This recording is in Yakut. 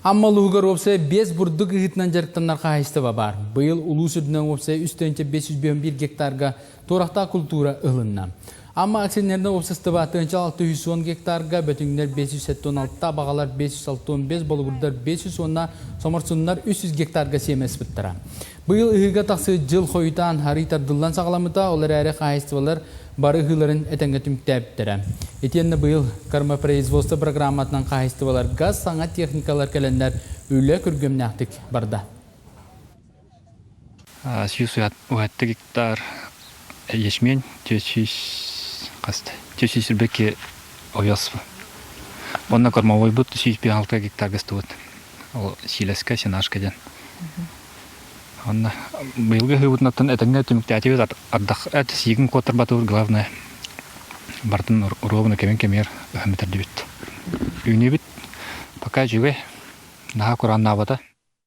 Амма улууһугар уопсайа 5 бурдук ыһыытынан дьарыктанар хаһаайыстыба баар. Быйыл улуус үрдүнэн уопсайа 3 551 гектарга туорахтаах культура ылынна. Амма акционернай уопсастыба 1610 гектарга, Бөтүҥнэр 576, Абаҕалар 565, Болугурдар 500 уонна Соморсуннар 300 гектарга сиэмэ ыспыттара. Быйыл ыһыыга тахсыы дьыл хойутаан арый тардыллан саҕаламмыта, ол эрээри хаһаайыстыбалар бары ыһыыларын этэҥҥэ түмүктээбиттэрэ. Итиэннэ быйыл кормопроизводство программатынан хаһаайыстыбаларга саҥа техникалар кэлэннэр үлэ күргүөмнээхтик барда. Сүүс уһатты гектар ячмень, 400 хаста, 422 овес. Онно кормовойбут 156 гектарга ыстыбыт. Ол сиилэскэ, сенажка диэн. Онно быйылгы ыһыыбытын этэҥҥэ түмүктээтибит ардах эт сиигин куоттарбатыбыт главное барытын ровно кэмин кэмигэр ыһан бүтэрдибит. Үүнүүбүт пока үчүгэй, наһаа курааннаабата.